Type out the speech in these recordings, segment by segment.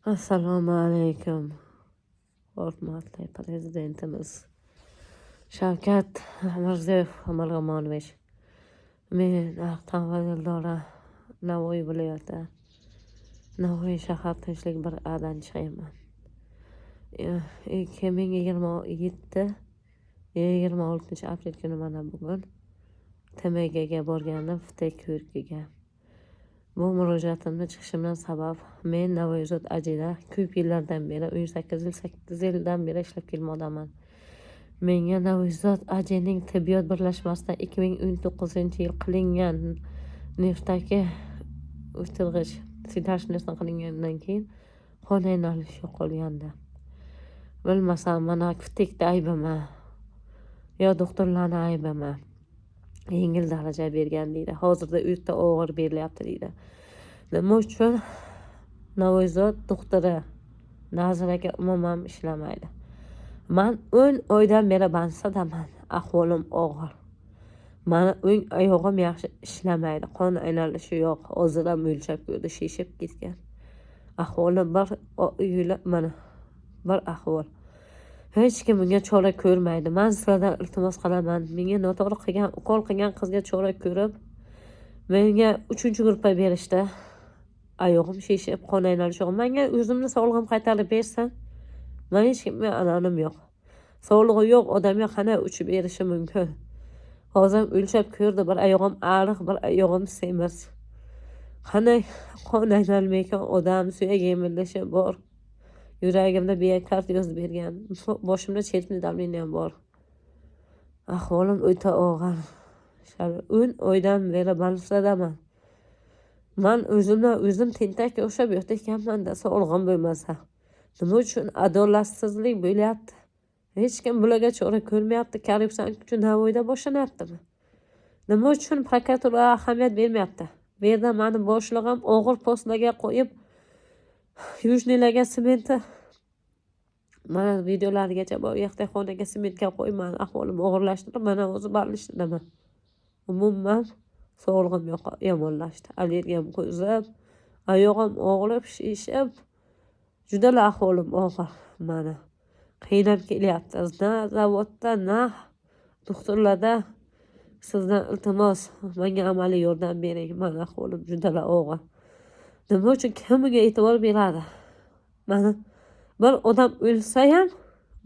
Assalomu alaykum, hurmatli prezidentimiz Shavkat Mirziyoyev Mirg'omonovich. Men Artava Dildora, Navoiy viloyati, Navoiy shahar, Tinchlik 1Adan chiqyapman. 2027, 26-aprel kuni, mana bugun TMGga borgandim, FTQga. Bu murojaatimni chiqishimdan sabab, men Navoiyzod AJda ko'p yillardan beri, 18 yil, 8 yildan beri ishlab kelmoqdaman. Menga Navoiyzod AJning tibbiyot birlashmasidan 2019-yil qilingan nervdagi o'tirg'ich седалищный qilingandan keyin qon aylanishi yo'qolgandi. Bilmasam, mana KFTEKni aybimi yo doktorlarni aybimi, yengil daraja bergan deydi, hozirda o'ta og'ir berilyapti deydi. Nima uchun Navoiyzod doktori Nazir aka umuman ishlamaydi? Man 10 oydan beri больница daman, ahvolim og'ir. Mani o'ng oyog'im yaxshi ishlamaydi, qon aylanishi yo'q. Hozir ham o'lchab ko'rdi, shishib ketgan. Ahvolim bir yo'la, mana bir ahvol. Hech kim bunga chora ko'rmaydi. Man sizlardan iltimos qilaman, menga noto'g'ri qilgan, ukol qilgan qizga chora ko'rib, menga uchinchi gruppa berishdi. Oyog'im shishib, qon aylanishi yo'q. Manga o'zimni sog'lig'im qaytarib bersin. Man hech kimga ananim yo'q. Sog'lig'i yo'q odamga qanday uchib berishi mumkin? Hozir o'lchab ko'rdi, bir oyog'im ariq, bir oyog'im semiz. Qanday qon aylanmayotgan odam, suyak yemilishi bor, yuragimda miokard yozib bergan, boshimda черепный давление bor. Ahvolim o'ta og'ir. 10 oydan beri больница daman. Man o'zimdan o'zim tentakka o'xshab yotayotganmanda, sog'lig'im bo'lmasa. Nima uchun adolatsizlik bo'lyapti? Hech kim bularga chora ko'rmayapti. Korrupsiya kuchi Navoiyda boshlanyaptimi? Nima uchun prokuratura ahamiyat bermayapti? Bu yerda mani boshlig'im og'ir postlarga qo'yib, южный larga sementni, mana videolarigacha bor, yoqda sementga qo'yib, mani ahvolim og'irlashtirib, mana o'zi больничный daman. Umuman sog'lig'im yomonlashdi, allergiyam qo'zib, oyog'im og'rib, shishib, judala ahvolim og'ir. Mani qiynab kelyapti na zavodda, na doktorlarda. Sizdan iltimos, menga amaliy yordam bering. Mani ahvolim judala og'ir. Nima uchun, kim bunga e'tibor beradi? Mana bir odam o'lsa ham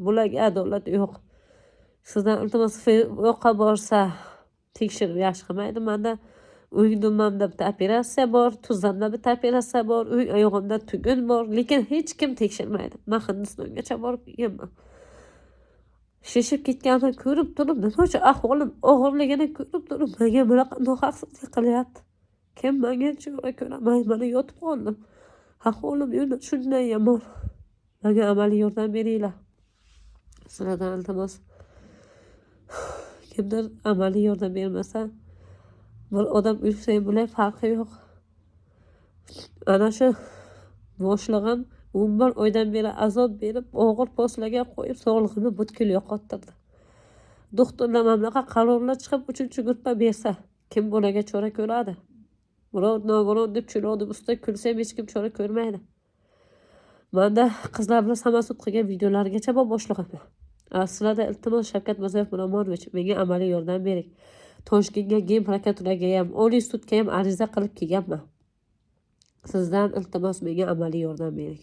bularga adolat yo'q. Sizdan iltimos, yoqqa borsa, tekshirib yaxshi qilmaydi. Manda o'ng dumbamda bitta operatsiya bor, tizzamda bitta operatsiya bor, o'ng oyog'imda tugun bor, lekin hech kim tekshirmaydi. Man Hindistongacha borib kelganman. Shishib ketganini ko'rib turib, nima uchun, ahvolim og'irligini ko'rib turib, menga bunaqa nohaqsizlik qilyapti? Kim menga chora ko'radi? Man mana yotib qoldim, ahvolim shunday yomon. Menga amaliy yordam beringlar, sizlardan iltimos. Kimdir amaliy yordam bermasa, bir odam o'lsa ham bular farqi yo'q. Ana shu boshlig'im 11 oydan beri azob berib, og'ir postlarga qo'yib, sog'lig'imni butkul yo'qottirdi. Doktorlar mana bunaqa qarorlar chiqib, uchinchi gruppa bersa, kim bularga chora ko'radi? Birov nogiron deb cho'loqni ustida kulsa ham, hech kim chora ko'rmaydi. Manda qizlar bilan самосуд qilgan videolargacha bor boshlig'imni. Sizlardan iltimos, Shavkat Mirziyoyev Miromonovich, menga amaliy yordam bering. Toshkentga, gen prokuraturaga ham, Oliy sudga ham ariza qilib kelganman. Sizdan iltimos, menga amaliy yordam bering.